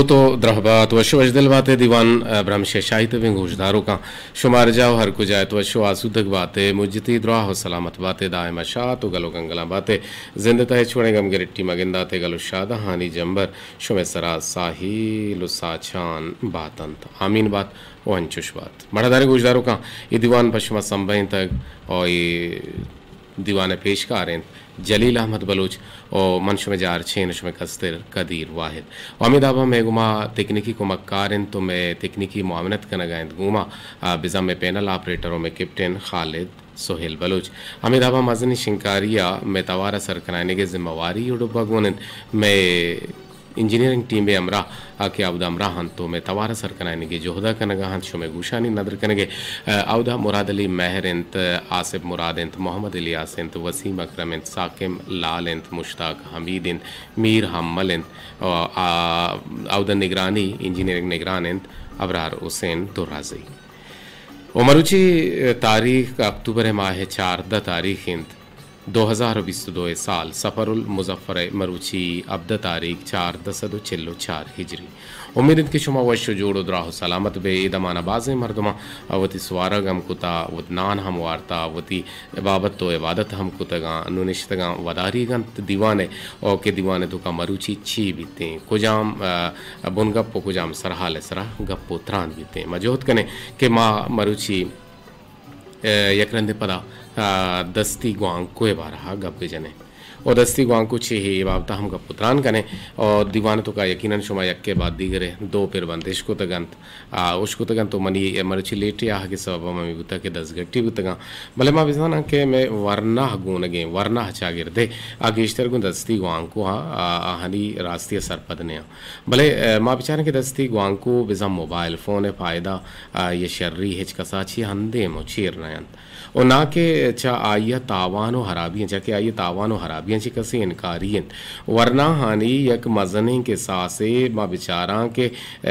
تو دراہ بات، وش ءُ وشدل بات ئے دیوان، ءَ، برمش ءِ شاہی تبیں گوشداروکاں، شما ہر جاہ ءُ ہر کجا ات، وش ءُ آسودگ بات ئے، مجتی دراہ ءُ سلامت بات ئے، دائم ءَ شات ءُ گل ءُ گنگلاں بات ئے، زند ءِ تہ ءَ ہچ وڑیں گم گرٹی مہ گندات ئے، گل ءُ شادہانی جمبر شمئے سرا ساہیل ءُ ساچان بات اَنت۔ آمین بات ءُ انچش بات۔ مڑاداریں گوشداروکاں، اے دیوان پہ شما سمبھینتگ ءُ اے دیوان ءِ پیشکار اِنت جلیل احمد بلوچ ءُ من شمئے جارچین ءُ شمئے کستر قدیر واحد۔ ءُ ہمے دابا مئے گوما تکنیکی کمکار اِنت ءُ مئے تکنیکی معاونت کنگ ءَ اِنت گوما، آ، بزاں مئے پینل آپریٹر ءُ مئے کیپٹن خالد سہیل بلوچ۔ ہمے دابا مزنیں شنگکاری ءَ مئے توار ءِ سر کنائینگ ءِ ذمہ واری ءُ ڈبہ گون اِنت مئے انجینئرنگ ٹیم ءِ ہمراہ ءَ کہ اود ءَ ہمراہ اَنت ءُ مئے توار ءِ سر کنائینگ ءِ جہد ءَ کنگ ءَ اَنت، شمئے گوشانی ندر کنگ ءَ، ءَ، اود ءَ مراد علی مہر اِنت، آصف مراد اِنت، محمد الیاس اِنت، وسیم اکرم اِنت، ساکم لال اِنت، مشتاق حمید اِنت، میر حمل اِنت، ءُ، آ، اود ءَ نگرانی انجینئرنگ نگران اِنت ابرار حسین درازئی۔ ءُ مروچی تاریخ اکتوبر ءِ ماہ ءِ چاردہ تاریخ اِنت۔ دو ہزار ءُ بیست ءُ دو ءِ سال، سفر المظفر ءِ مروچی ہبدہ تاریخ، چاردہ سد ءُ چل ءُ چار ہجری۔ امید اِنت کہ شما وش ءُ جوڑ ءُ دراہ ءُ سلامت بئے۔ اے دمان ءَ بازیں مردماں وتی سوارگ ہم کتا، وت نان ہم وارتا، وتی عبادت ءُ عبادت ہم کتگاں، نوں نشتگاں وداریگ اَنت دیوان ءَ، ءُ کہ دیوان ءِ توکا مروچی چی بیتیں، کجام، ءَ، بنگپ ءُ کجام سرحال ءِ سرا گپ ءُ تران بیتیں۔ ما جہد کنیں کہ ما مروچی ءَ، یک رندے پدا، ءَ، دستی گوانکو ءِ بارہ ءَ گپ بہ جنیں۔ ءُ دستی گوانکو چے اے بابت ءَ ہم گپ ءُ تران کنیں۔ ءُ دیوان ءِ توکا یقیناً شما یکے بعد دیگرے دو پر بندش کتگ اَنت، ءَ، اشکتگ اَنت ءُ منی مرچی لیٹ ءِ آہگ ءِ سبب ءَ ہمے بوتگ کہ دزگٹی بوتگ آں۔ بلے ما بزاناں کہ مئے ورنا گونگیں، ورنا چاگرد ءِ آ گیشتر گوں دستی گوانکو ءَ، ءَ، آہانی راستی ءَ سرپد نیاں۔ بلے، ءَ، ما بچاریں کہ دستی گوانکو بزاں موبائل فون ءِ فائدہ، ءَ، یا شری ہچ کسا چی ہندیم ءُ چیر نہ اَنت۔ ءُ نا کہ چہ آئی ءَ تاوان ءُ ہرابی اَنت، چہ کہ آئی ءَ تاوان ءُ ہرابی اَنت چہ کسے انکاری اِنت۔ ورناہانی یک مزنیں کساسے ما بچاراں کہ، ءَ،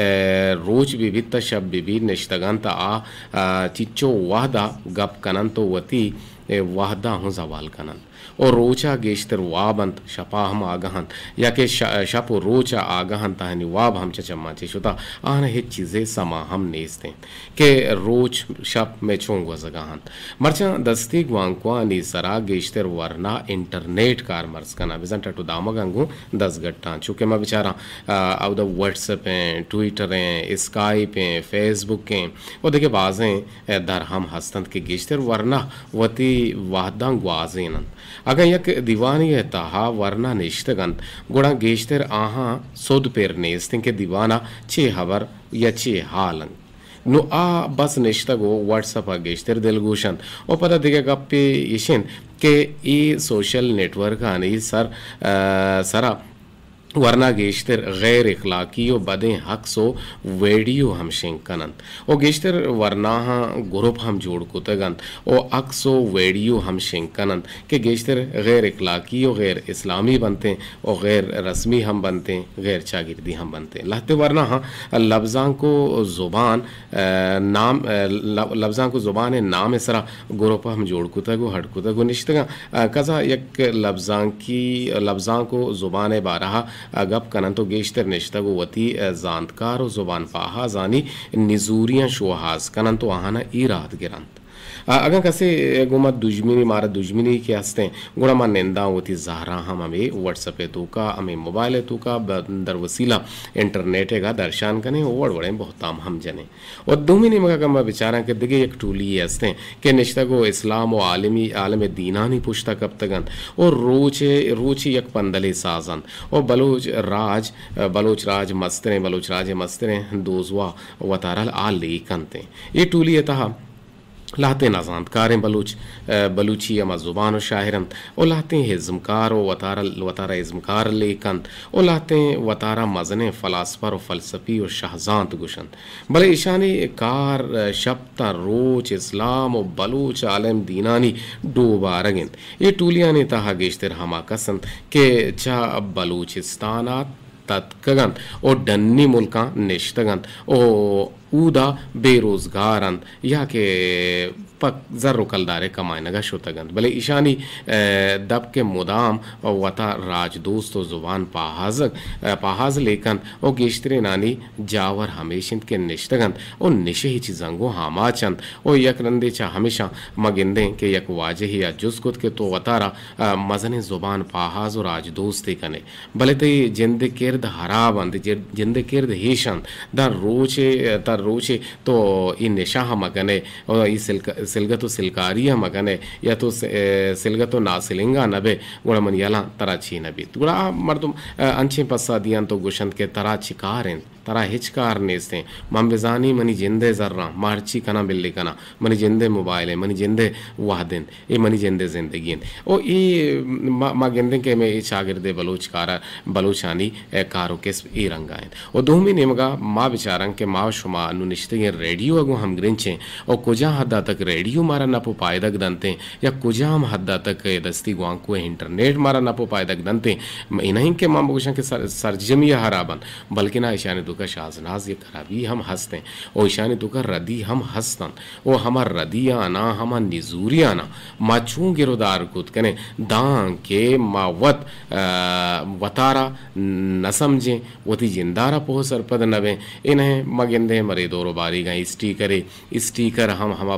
روچ بہ بیت تہ شپ بہ بیت نشتگ اَنت تہ آ، ءَ، چچو وہد ءَ گپ کن اَنت ءُ وتی، ءَ، وہد ءَ ہوں زوال کن اَنت۔ ءُ روچ ءَ گیشتر واب اَنت، شپ ءَ ہم آگہ اَنت، یا کہ ش-، شپ ءُ روچ ءَ آگہ اَنت، آہانی واب ہم چہ چماں چہ شتہ، آہاں ہچ چیزے سما ہم نیست اِنت کہ روچ شپ مئے چون گوزگ ءَ اَنت۔ مرچاں دستی گوانکوانی سرا گیشتر ورنا انٹرنیٹ کارمرز کناں، بزاں ٹٹ ءُ دامگاں گوں دزگٹاں، چونکہ ما بچاراں، ءَ، اودا واٹس ایپ ایں، ٹویٹر ایں، اسکائپ ایں، فیس بک ایں ءُ دگہ بازیں، ءَ، در ہم ہست اَنت کہ گیشتر ورنا وتی وہداں گوازین اَنت۔ اگاں یک دیوانے ءِ تہا ورنا نشتگ اَنت، گڑا گیشتر آہاں سد پر نیست اِنت کہ دیوان ءَ چے ہبر یا چے حال اِنت۔ نوں آ بس نشتگ ءُ واٹس ایپ ءَ گیشتر دلگوش اَنت۔ ءُ پدا دگہ گپے ایش اِنت کہ اے سوشل نیٹورکانی سر، ءَ، سرا ورنا گیشتر غیر اخلاقی ءُ بدیں عکس ءُ ویڈیو ہم شنگ کن اَنت ءُ گیشتر ورناہاں گروپ ہم جوڑ کتگ اَنت ءُ عکس ءُ ویڈیو ہم شنگ کن اَنت کہ گیشتر غیر اخلاقی ءُ غیر اسلامی بنت اَنت ءُ غیر رسمی ہم بنت اَنت، غیر چاگردی ہم بنت اَنت۔ لہتے ورناہاں لبزانک ءُ زبان، ءَ، نام، ءَ، لب-، لبزانک ءُ زبان ءِ نام ءِ سرا گروپ ہم جوڑ کتگ ءُ ہڈ کتگ ءُ نشتگ اَنت۔ ءَ، کزا یک لبزانکی، لبزانک ءُ زبان ءِ بارہ ءَ گپ کن اَنت ءُ گیشتر نشتگ ءُ وتی، ءَ، زانتکار ءُ زبان پہازانی نزوریاں شوہاز کن اَنت ءُ آہاناں ایراد گر اَنت۔ ءَ، اگاں کسے گوں ما دژمنی، مارا دژمنی کہ ہست اِنت، گڑا ما ننداں وتی زہراں ہم ہمے واٹس ایپ ءِ توکا، ہمے موبائل ءِ توکا، ب-، در وسیلہ انٹرنیٹ ءَ گا درشان کنیں ءُ وڑ وڑیں بہتام ہم جنیں۔ ءُ دومی نیمگ ءَ اگاں ما بچاراں کہ دگہ یک ٹولی یے ہست اِنت کہ نشتگ ءُ اسلام ءُ عالمی، عالم دینانی پشت ءَ کپتگ اَنت ءُ روچے، روچے یک پندلے ساز اَنت ءُ بلوچ راج، بلوچ راج مستریں، بلوچ راج ءِ مستریں دوزواہ وتارا آ لیک اَنت۔ اے ٹولی ءِ تہا لہتیں نزانتکاریں بلوچ، ءَ، بلوچی ہما زبان ءُ شاعر اَنت ءُ لہتیں ازمکار ءُ وتارا، وتارا ازمکار لیک اَنت ءُ لہتیں وتارا مزنیں فلاسفر ءُ فلسفی ءُ شہزانت گوش اَنت۔ بلے ایشانی کار، ءَ، شپ تاں روچ اسلام ءُ بلوچ عالم دینانی ڈوبارگ اِنت۔ اے ٹولیانی تہا گیشتر ہما کس اَنت کہ چہ بلوچستان ءَ تتکگ اَنت ءُ ڈنی ملکاں نشتگ اَنت ءُ اودا بے روزگار اَنت یا کہ پہ زر و کلدارے کمائینگا شتگ انت، بلے ایشانی، ء، دپ کہ مدام وتا راجدوست و زبان پاہازگ، ء، پاہاز لیکن و گیشترینانی جاور ہمیش انت کہ نشتگ انت و نشہ چہ زنگو آماچ انت و یک رندے چہ ہمیشاں ما گندیں کہ یک واجہے ء جست کت کہ تو وتارا، ء، مزنیں زبان پاہاز و راجدوستے کنے۔ بلے تئی جند ء کرد ہراب انت، جند ء کرد ہیش انت۔ داں روچے، تاں روچے تو اے نشہ ء مہ کن ئے، او اے سلک-، سلگت و سلکاری ء مہ کن ئے، یا تو س-، سلگت و ناسلنگا نہ بئے، گڑا من یلاں ترا چے نہ بیت۔ گڑا آ مردم، ء، انچیں پسہ دیاں تو گوشنت کہ ترا چے کار انت؟ ترا ہچ کار نیست انت۔ من بزانیں منی جند ء زراں، ما ہرچی کناں بلے کناں، منی جند ء موبائل انت، منی جند ء وہد انت۔ اے منی جند ء زندگی انت۔ او اے ما، ما گندیں کہ ہمے اے چاگرد ء بلوچ کار ء، بلوچانی، اے، کار و کسب اے رنگ ء انت۔ او دومی نیمگ ء ما بچاراں کہ ما و شما انو نشتگیں ریڈیو ء گوں ہمگرنچ ایں۔ او کجا حد ء تک ریڈیو مارا نپ و پائدگ دنت ایں یا کجام حد ء تک اے دستی گوانکو ء انٹرنیٹ مارا نپ و پائدگ دنت ایں۔ م-، اے نہ انت کہ ما بگوشاں کہ سر-، سرجمی ء ہراب انت، بلکنا ایشانی توکا شازناز یک خرابی ہم ہست انت و ایشانی توکا ردی ہم ہست انت۔ و ہما ردیاناں، ہما نزوریاناں ما چون گرودار کت کنیں، دانکہ ما وت، ء، وتارا نہ سمجھیں، وتی جندارا پوہ سرپد نہ بیں۔ انہیں ما گندیں مرے دور و باریگاں اسٹیکرے، اسٹیکر ہم ہما،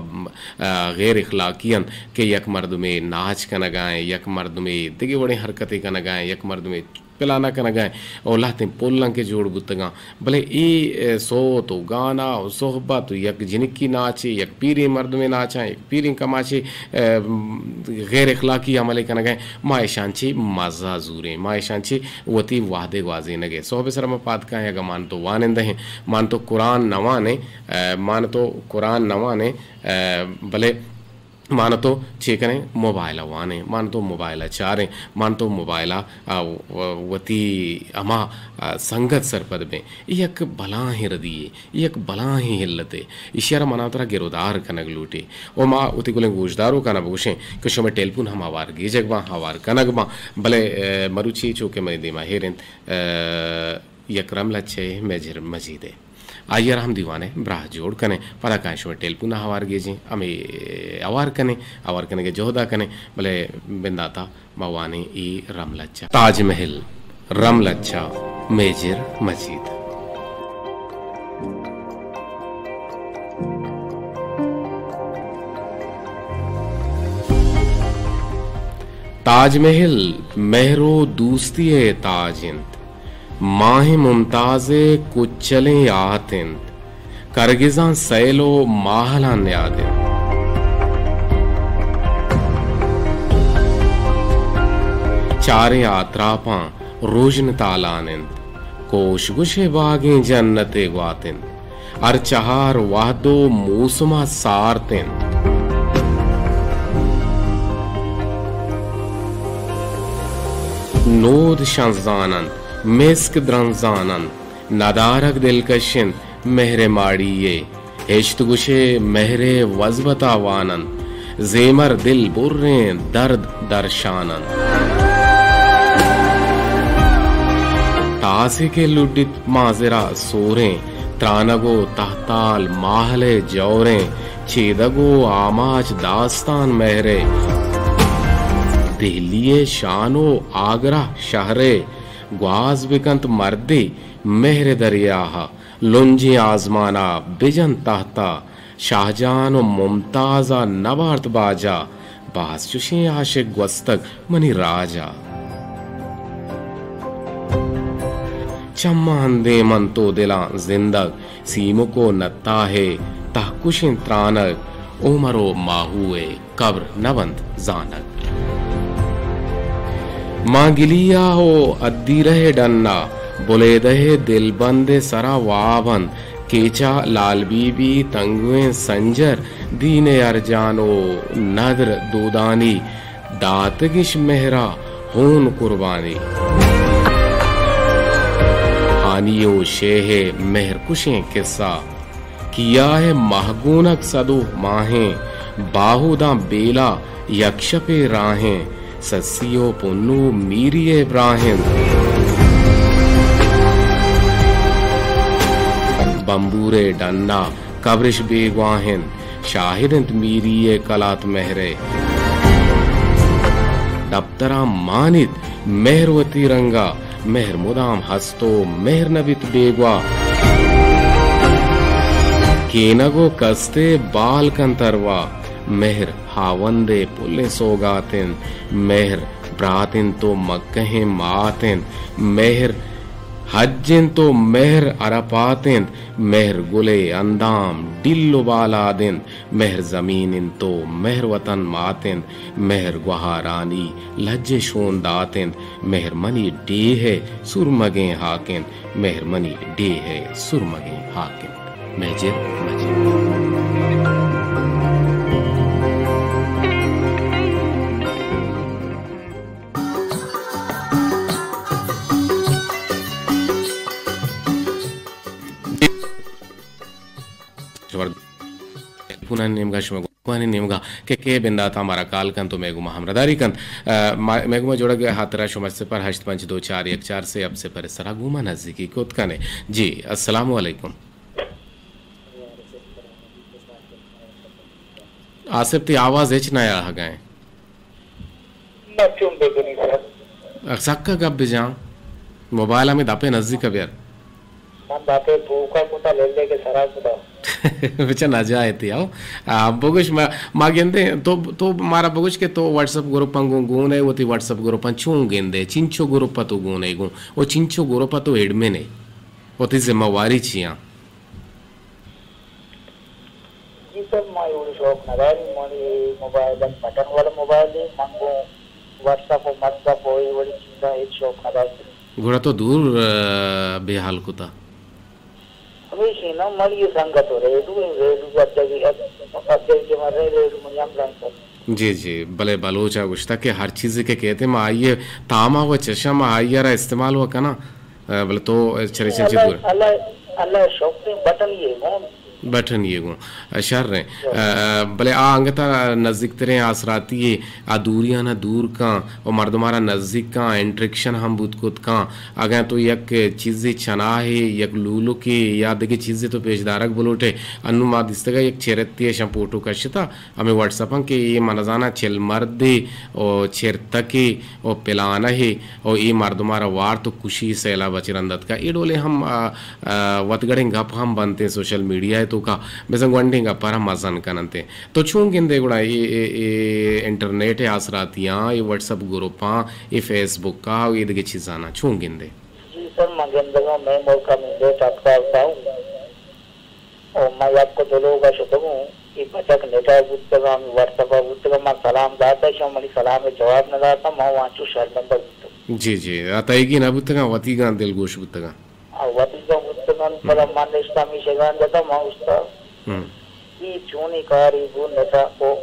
ء، غیر اخلاقی انت کہ یک مردمے ناچ کنگا ایں، یک مردمے دگہ وڑیں حرکتے کنگا ایں، یک مردمے پلان ء کنگ ء او لہتیں پل انت کہ جوڑ بوتگاں، بلے اے، اے، سوت و گانا و صحبت و یک جنکی ناچے، یک پیریں مردمے ناچاں، یک پیریں کماشے، اے، غیر اخلاقی عملے کنگ ء، ما اشان چے مزہ زوریں، ما اشان چے وتی وہدے گوازینگ ء۔ سہب سر ما پاد کائیں، اگاں مان تو وانندہ ہیں، مان تو قرآن نہ وانیں، اے، مان تو قرآن نہ وانیں، اے، بلے مان تو چے کنیں؟ موبائل ء وانیں، مان تو موبائل ء چاریں، مان تو موبائل ء، آ، و-، وتی ہما، آ، سنگت سرپد بیں۔ اے یک بلاہیں ردی یے، اے یک بلاہیں علتے۔ ایشی ء را منا ترا گرودار کنگ لوٹی۔ و ما وتی گلیں گوشداروکاں بگوشیں کہ شمئے ٹیلیفون ہم ہوار گیجگ باں، ہوار کنگ باں، بلے، اے، مروچی چو کہ منی دیما ہیر انت، اے، یک رملچے میجر مجید ء۔ آئی ء را ہم دیوانے براہ جوڑ کنیں، پدا کائیں شمئے ٹیلیفون ء ہوار گیجیں، ہمے ہوار کنیں، ہوار کنگ ء جہد ء کنیں، بلے بندات ء ما وانیں اے رملچہ۔ تاج محل، رملچہ، میجر مجید۔ تاج محل مہر و دوستی ء تاج انت۔ ماہ ممتاز ء کچلیں یات انت، کرگزاں سیل و ماہلاں نیاد انت۔ چاریں آتراپاں رژن تالان انت، کوش گوش ء باگیں جنت ء گوات انت۔ ہر چہار وہد و موسم ء سارت انت۔ نود شنزان انت، مسک درنزان انت، ندارگ دلکش انت مہر ء ماڑی ء۔ ہشت گوش ء مہر ء وزبت ء وان انت، زیمر دل بریں درد درشان انت۔ تاسے کہ لڈیت مانزرا سوریں، ترانگ و تہتال ماہل ء جوریں، چیدگ و آماچ داستان مہر ء۔ دہلی ء شان و آگرہ شہر ء، گواز بکنت مردے مہر ء دریا ء، لنجیں آزمان ء بجنت تہت ء، شاہجان و ممتاز ء نبارت باجا، باز چشیں عاشق گوستگ منی راج ء۔ چماں اندیم انت و دلاں زندگ، سیمک و نتاہ ء تہکشیں ترانگ، عمر و ماہو ء قبر نہ بنت زانگ۔ ماں گلیا و ادیرہ ڈنا، بلیدہ دلبند سرا واب انت، کیچا لال بی بی تنگویں سنجر، دین ارجان و ندر دودانی، داتگش مہرا ہون قربانی۔ ہانی و شیہ مہر کشیں قصہ، کیاہ مہگونک صدو ماہیں، باہوداں بیلا یک شپے راہیں، سسی و پنو میری ابراہیم۔ بمبورے ڈنا قبرش بیگواہ انت، شاہد انت میری ءِ کلات مہر ءِ۔ دپتراں مانیت مہر وتی رنگا، مہر مدام ہست و مہر نہ بیت بیگواہ۔ کینگ و کستے بال کنت ارواہ، مہر ہاوند ءِ پلیں سوگات انت، مہر برات انت و مکہیں مات انت، مہر حج انت و مہر عرفات انت، مہر گل ءِ اندام ڈیل و بالاد انت، مہر زمین انت و مہر وطن مات انت، مہر گوہارانی لج ءِ شون دات انت، مہر منی ڈیہہ ءِ سرمگیں ہاک انت، مہر منی ڈیہہ ءِ سرمگیں ہاک انت۔ مہجر مجید۔ ٹیلیفونانی نیمگا شما گوانیں نیمگا کہ کے بندات ءَ مارا کال کنت و مئے گوما ہمراہداری کنت۔ ءَ، ما-، مئے گوما جوڑگ ءِ ہاترا شما صفر ہشت پنچ دو چار یک چار سے ہپت صفر ءِ سرا گوما نزیکی کت کن ئے۔ جی، السلام علیکم۔ آصف، تئی آواز ہچ نہ آہگ ءَ ایں۔ بس چون بکنی سر؟ سکا گپ بجاں۔ موبائل ہمے دپ ءِ نزیک ءَ بیار۔ من دپ ءِ توکا کتا، لیلے کہ سرا کتا۔ بچا نجا ایتی آؤ۔ آ، بگوش ما، ما گندے، تو، تو مارا بگوش کہ تو واٹس اپ گروپاں گوں گون ئے، وتی واٹس اپ گروپاں چون گندے، چنچو گروپ ءَ تو گون ئے گوں، او چنچو گروپ ءَ تو ایڈمن ئے، وتی ذمہ واری چیاں؟ جی سر، ما اے وڑی شوق نداریں، منی موبائل یک بٹن والا موبائلے، من گوں واٹس اپ و مٹس اپ و اے وڑی چیزاں ہچ شوق نداشتیں۔ گڑا تو دور، ءَ، بے حال کتا؟ ہمیشی نا، منی اے سنگت و ریڈو ایں، ریڈو ادگی، ادگی کہ من رے، ریڈو منی ہمراہ سر۔ جی، جی، بلے بلوچ ءَ گوشتگ کہ ہر چیزے کہ کیت ما آئی ءِ تام ءَ و چشاں، ما آئی ءَ را استعمال و کناں، ءَ، بلے تو چرے چنچے اللہ، دور؟ اللہ، اللہ شوق بٹن یہ گون۔ بٹن یہ گوں۔ شر ایں۔ ءَ، بلے آ انگت ءَ نزیکتریں آسراتی یے، آ دوریاں ءَ دور کن و مردم ءَ را نزیک کن، انٹریکشن ہم بوت کت کن۔ اگاں تو یک چیزے چناہے، یک لولکے یا دگہ چیزے تو پیش دارگ بلوٹے، انوں ما دیستگ ءَ یک چرتے اشاں پوٹو کشتا، ہمے واٹس اپاں کہ اے من زاناں چل مردے و چرتکے و پلانہے و اے مردم ءَ را وارت و کشی، سیلاب ءَ چہ رند اتکا۔ اے ڈولیں ہم، آ، آ، وتگڑیں گپ ہم بنتیں سوشل میڈیا ءِ توکا، بزاں گونڈیں گپ ءَ را مزن کننتیں۔ تو چون گندے گڑا اے، اے، اے انٹرنیٹ ءِ آسراتیاں، اے واٹس اپ گروپاں، اے فیس بک ءَ و اے دگہ چیزاناں چون گندے؟ جی سر، من گندگاں مئے ملک ءَ نوں ڈیٹ اتکا اتکا اوں۔ او من یک و دو لوگ ءَ شتگوں، اے بچک نیٹ ءَ بوتگاں، واٹس اپ ءَ بوتگاں، من سلام داتا، ایشاں منی سلام ءِ جواب نہ داتا، من وانچو شرمندہ بوتوں۔ جی، جی، آ تئیگی نہ بوتگاں، وتیگاں دلگوش بوتگاں۔ آ وتیگاں بوتگاں، ہم۔ پدا من نشتہ ہمیشگاں جتا، من گوشتا، ہم۔ اے چونیں کارے بو نیٹ ءَ او۔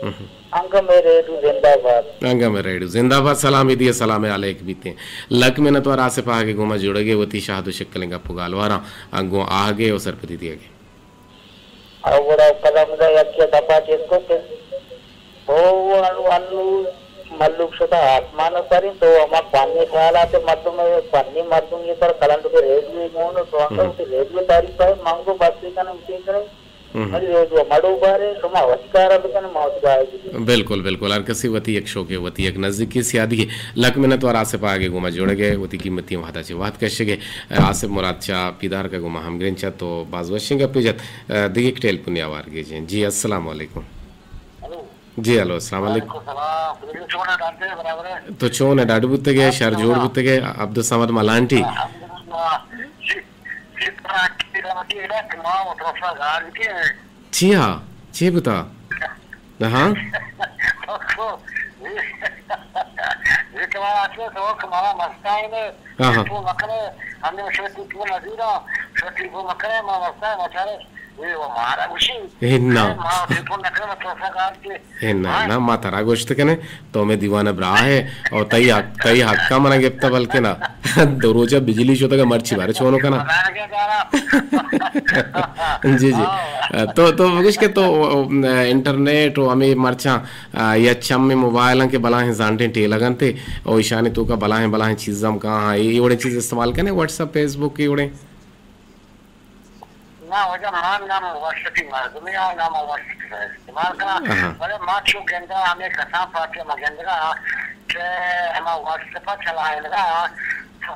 ہم۔ انگہ مئے ریڈیو زندہ باد۔ انگہ مئے ریڈیو زندہ باد، سلام عیدی ءِ سلام علیک بیتیں۔ لک منت وار آصف آہگ ءِ گوما جڑگ ءِ، وتی شہد و شکلیں گپ و گالواراں انگوں آہگ ءِ و سرپدی دیگ ءِ۔ او گڑا پدا مدا یکے ءَ دپا چست کت کہ او انو، انو ملوک شتا آسمان ءِ سریں، تو ہما پنی خیالات ءِ مردم ءَ، پنی مردم یہ پر کلنڈ کے ریڈیو گون تو انگہ ہم۔ وتی ریڈیو تعریف ہے، منگو بس کنم، اسی کنم۔ ہم۔ منی ریڈیو مڑو بارے، شما وتی کارا بکن، ما وتی کارا بکن۔ بالکل، بالکل۔ ہر کسی وتی یک شوقے، وتی یک نزیکی سیادی ہے۔ لک منت وار آصف آہگ ءِ گوما جوڑگ ءِ، وتی قیمتی وہدا چہ وہد کشگ ءِ۔ آصف مراد چہ پیدارک ءَ گوما ہمگرنچ ات تو باز وشیں گپے جت۔ دگہ یک ٹیلیفونی آوار گیجیں۔ جی، السلام علیکم۔ ہلو۔ جی، ہلو، السلام علیکم۔ وعلیکم السلام۔ تو چون ئے؟ ڈاڈ بوتگ ئے؟ شر جوڑ بوتگ ئے؟ عبدالصمد ملانٹی۔ الحمدللہ۔ جی، جی، ترا کی رحمتی ہے کہ ما مدرسہ گار کے۔ چیا؟ چے بوتا؟ ہاں؟ یہ تو آج تو کہ مارا مستا ہے۔ ہاں، ہاں۔ تو مکنے، ہمیں شو ٹیلیفون نہ دیرا، شو ٹیلیفون مکنے، ما مستا ہے، بیچارے۔ اے و مارا گوشی، اے نا۔ اے ما ٹیلیفون نہ کرے، ما تو سا کار کے۔ اے نا، ہاں؟ نا، ما ترا گوشت کنے، تو میں دیوانہ برا ہے، او تئی حق، تئی حقا منا گپتا بلکہ نا۔ دو روچا بجلی شتگا مرچی بارے چونو کنا۔ جی، جی۔ ہاں۔ تو، تو بگوش کہ تو، انٹرنیٹ و ہمیں مرچاں، یا چم موبائلاں کہ بلاہیں زانٹیں ٹیلگ انت، او ایشانی توکا بلاہیں، بلاہیں چیز ہم کہاں، اے وڑیں چیز استعمال کنے، واٹس اپ، فیس بک، اے وڑیں؟ نا واجہ، ما نہ وٹسپی مردمے آں، نہ ما وٹسپ استعمال کناں۔ آہا۔ بلے ما چو گنداں، ہمے کسان پارٹی ما گندگا کہ ہما وٹسپ چلائینگا،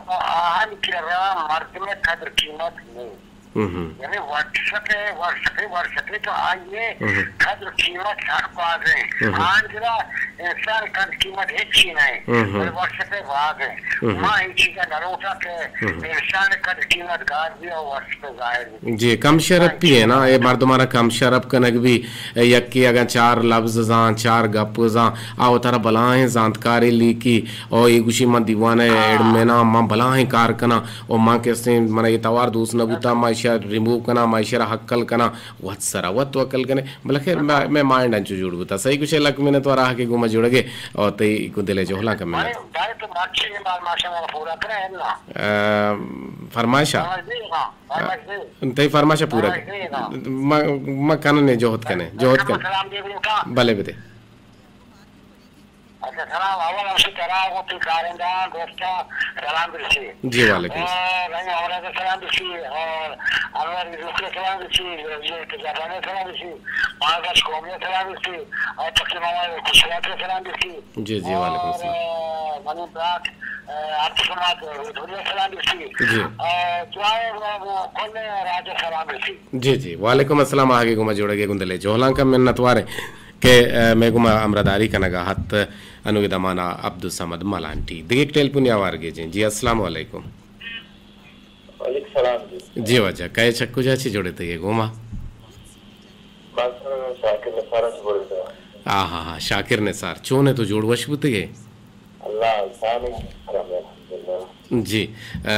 آہانی کرا مردم قدر قیمت نہیں۔ ہم۔ یعنی وٹسپ، وٹسپ، وٹسپ تو آئیے ہم۔ قدر قیمت سک باز ہیں۔ ہم۔ آن جگہ انسان قدر قیمت ہچی نہیں۔ ہم۔ بلے وٹسپ باز ہیں۔ ہم۔ ما یہ چیزیں نہ لوٹا کہ ہم۔ انسان قدر قیمت گار بھی اور وٹسپ ظاہر بھی۔ جی، کم شرپی ہے نا، اے مردمانا کم شرپ کنگ بھی، اے یکے اگاں چار لبز زان، چار گپ زان، آ وتارا بلاہیں زانتکارے لیکی، او اے گوشی من دیوان ء ہاں۔ ایڈمن آں، من بلاہیں کار کناں، او من کسیں من اے توار دوست نہ بوتا، من ایشا ریموو کناں، من ایشرا ہکل کناں، وت سرا وت تو ہکل کنے، بلے خیر، میں، میں مائنڈ انچو جوڑ بوتا۔ صحیح گوشے، لک منت وار آ کہ گوما جوڑگے، او تئی کو دل جہلاں کم منت۔ بھائی، بھائی تو مرچی یہ بار ماشاءاللہ پورا کرے ہے نا۔ اے، فرمائشا؟ فرمائش دی، ہاں، فرمائش دی۔ تئی فرمائش پورا فرمائش کن۔ دی، ہاں۔ ما، ما کننے جہد کنے، جہد کن۔ سلام دے دوں کا؟ بلے بدے۔ اچھا، سلام، اول ہم سے ترا و تی کارندہ دوستا سلام برسی۔ جی، وعلیکم السلام۔ اور رحیم ہمراہ کا سلام برسی، اور انور یوسف کا سلام برسی، یہ تجابان کا سلام برسی، مہاکاش قومی کا سلام برسی، اور تقسیم ہمارے خوشیات کا سلام برسی۔ جی، جی، وعلیکم السلام۔ اور، آ، منی برات، آ، عبدالصمد رودبری کا سلام برسی۔ جی۔ اور دعائے وہ، وہ کل راج کا سلام برسی۔ جی، جی، وعلیکم السلام۔ آگے گما جوڑگے گندلے جہلانکا منتوارے۔ کہ، آ، مئے گوما ہمراہداری کنگا ات انوگے دمانا عبدالصمد ملانٹی۔ دگہ یک ٹیلیفونی آوار گیجیں۔ جی، السلام علیکم۔ وعلیکم السلام جی۔ جی واجہ، کئے چہ کجا چی جوڑتگے گوما؟ بس، شاکر نثار چ جوڑتگا۔ آ ہا ہا، شاکر نثار، چونے تو جوڑ وش بوتگے؟ اللہ احسان ہے، الحمدللہ۔ جی، آ،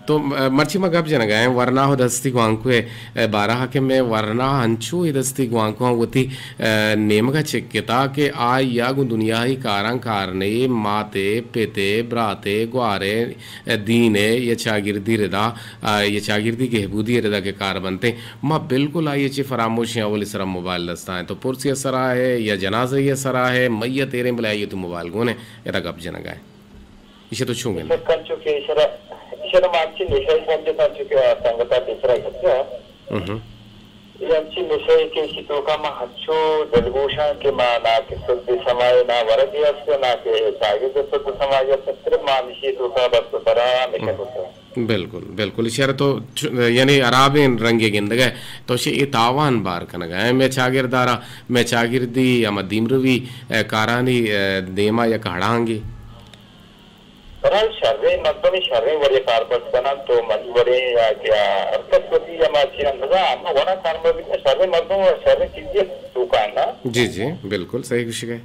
تو، آ، مرچی ما گپ جنگا ہیں، ورنا ہو دستی گوانکو ہے، آ، بارہ کہ میں ورنا انچو ہی دستی گوانکو ہاں وتی، آ، نیمگا چکتا کہ آ یا گوں دنیاہی کاراں کارنے، ماتے، پتے، براتے، گوارے، آ، دینے، یا چاگردی ردا، آ، یا چاگردی گہبودی ردا کہ کار بنتے، ما بالکل آئی چی فراموشیں اولی سرا موبائل دستا ہیں۔ تو پرسی سرا ہے یا جنازہ سرا ہے، میت ایریں بلے آئی تو موبائل گونے، ادا گپ جنگا ہیں۔ ایشی تو چون گندے؟ ایشی کنچو کہ ایشرا، ایشرا ما انچی نشہ سمجھتا انچو کہ سنگتا پیسرا گپتا۔ ہم۔ یہ انچی نشہ کہ ایشی توکا ما ہنچو دلگوشاں کہ ما نا کہ سد سمائے نا ورگی است، نا کہ چاگرد سد سمائے است، صرف ما ہمیشی توکا بس برا نشہ کرتا۔ بالکل، بالکل۔ ایشرا تو چ-، یعنی حرابیں رنگے گندگا ہے، تو شی اے تاوان بار کنگا ہے۔ میں چاگردارا، میں چاگردی یا ما دیمروی، اے، کارانی، اے، دیما یک ہڑانگے۔ بہرحال شریں مردم شریں وڑے کاربند کننت و منی وڑیں یا کہ ہر کس وتی ہما چی اندازہ ہما وڑا کاربند بکنت، شریں مردم و شریں چیزی توکا نا۔ جی جی، بالکل صحیح گوشگئے۔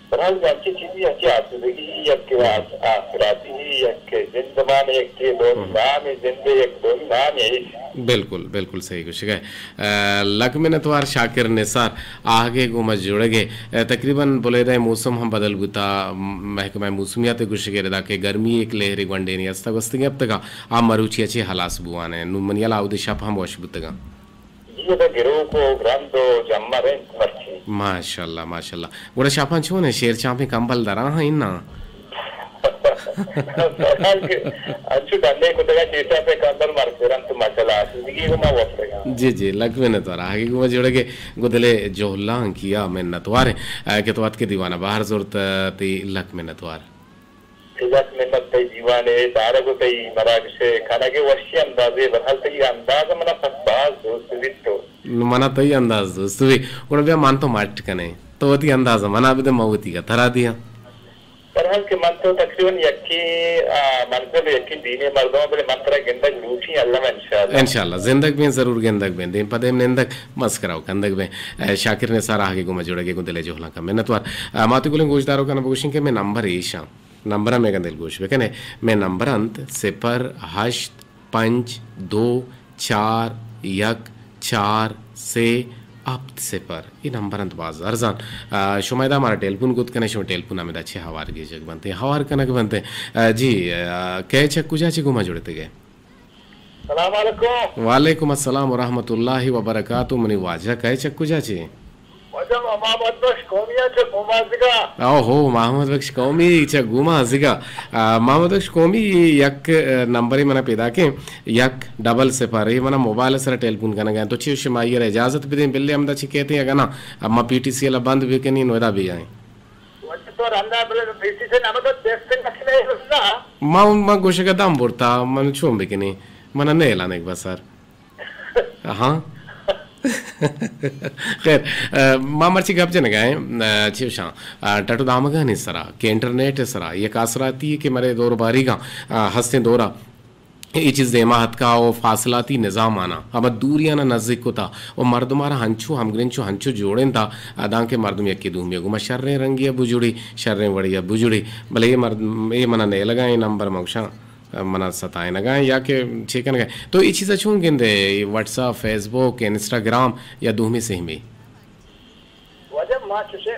بہرحال انچیں چیزی ہنچیں آسودگی یک آس-، آسراتی یک زندمان یک دومی نام زندے یک دومی نام ہے۔ بالکل، بالکل صحیح گوشگئے۔ آ، لک منتوار شاکر نثار، آہگے گوں ما جڑگے۔ آ، تقریباً بلیدہ ء موسم ہم بدل بوتا، م-، محکمہ موسمیات ء گوشگ ء ردا کہ گرمی ایک لہرے گونڈینے است گوستگیں ہفتگا آ مروچی ء چہ ہلاس بوان ء۔ نوں منی ہیال ء اودے شپ ہم وش بوتگاں۔ جی، ادا گروک و گرند و جمر انت مرچی۔ ماشاءاللہ، ماشاءاللہ۔ گڑا شپاں چون ہے؟ شیر چاپیں کمبل درا ہاں اناں؟ انچو ڈنے کتگا چیسا پہ کمبل مرسیرن تو ماشاءاللہ آسودگی گما وپتگا۔ جی جی، لک منتوار۔ آگے گما جوڑگے گدلے جہلانکیا منتوار ہیں، آ، کہ تو اتکے دیوانا بہر زرت، آ، تی لک منتوار۔ تی لک منت تئی دیوانے دارگ و تئی مراگش کنگے وشی اندازے، بہرحال تئی انداز منا پس باز دوست بیت تو۔ منا تئی انداز دوست بی۔ گڑا بیا من تو مٹ کنے۔ تو وتی انداز منا بدے، من وتی کا ترا دیاں۔ بہرحال کہ من تو تقریباً یکیں، آ، منزل و یکیں دینیں مردم، بلے من ترا گندگ لوٹیں، الم انشاءاللہ۔ انشاءاللہ، زندگ بیں، ضرور گندگ بیں، دیم پہ دیم نندگ، مسکرا و کندگ بیں۔ اے، شاکر نثار آہگے گوں ما جڑگے گوں دلے جہلانکا منتوار۔ آ، ماتی گلیں گوشداروکانا بگوشیں کہ میں نمبر ایشاں، نمبر میں گندل گوش بکنے، میں نمبر انت صفر ہشت پنچ دو چار یک چار سے ہپت صفر۔ اے نمبر انت باز ارزان۔ آ، شما ادا مارا ٹیلیفون گوت کنے، شما ٹیلیفون ہمدا چہ ہوار گیجگ بنت، ہوار کنگ بنت۔ آ، جی، آ، کئے چہ کجا چہ گوما جڑتگے؟ سلام علیکم۔ وعلیکم السلام ورحمۃ اللہ وبرکاتہ۔ منی واجہ کئے چہ کجا چہ؟ واجہ محمد بخش قومی ءَ چہ گومازگا۔ او ہو، محمد بخش قومی چہ گومازگا۔ آ، محمد بخش قومی یک، آ، نمبرے منا پیدا کن، یک ڈبل صفر، اے منا موبائل سرا ٹیلیفون کنگا۔ تو چی شما آئی را اجازت بدیں، بلے ہمدا چی کہتے ہیں، اگاں نا، اب ما پی ٹی سی ءَ بند بکنیں، نو ادا بجائیں۔ واجہ تو رندا بلے پی ٹی سی نمبر تو ٹیکسٹ نہ کنے رسنا۔ ما، ما گوشگا دم برتا، من چون بکنیں؟ منا نیلان ایک بار سر۔ ہاں۔ خیر، آ، ما مرچی گپ جنگا ایں، آ، چی گوشاں، آ، ٹٹ و دامگانی سرا کہ انٹرنیٹ سرا یک آسراتی کہ مرے دور باریگاں، آ، ہستیں دورا اے چیز دیما اتکا و فاصلاتی نظام آنا ہما دوریانا نزیک کتا و مردمارا ہنچو ہمگرنچ و ہنچو جوڑینتا، آ، دانکہ مردم یکے دومی گوما شریں رنگی بجوڑی، شریں وڑی بجوڑی، بلے اے مرد، اے منا نیلگا ایں نمبر، ما گوشاں منا ستائینگا ایں یا کہ چے کنگا ایں۔ تو اے چیزا چون گندے، اے واٹس اپ، فیس بک، انسٹاگرام یا دومی سہمی؟ واجہ ما چوشے،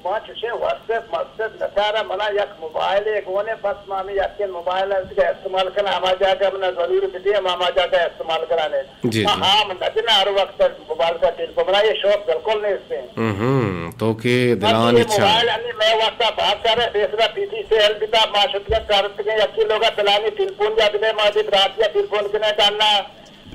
ما چوشے واٹس اپ، واٹس اپ نچارا، منا یک موبائلے گونے، بس ما ہمے یکیں موبائل است کہ استعمال کناں، ہما جاگہ منا ضرور بدے، ما ہما جاگہ استعمال کناں۔ جی، ما جی۔ ہام نہ جناں ہر وقت موبائل کا ٹیلیفون، منا یہ شوق بالکل نیست ہے۔ ہم، تو کہ دلانی چاہ۔ موبائل انی میں واسطہ بات کر رہے، پیسرا پی ٹی سی ایل بتا، ما شتگا کارت کے یکی لوگا دلانی ٹیلیفون یا دلے، ما دی براتیا ٹیلیفون کنے ڈالنا،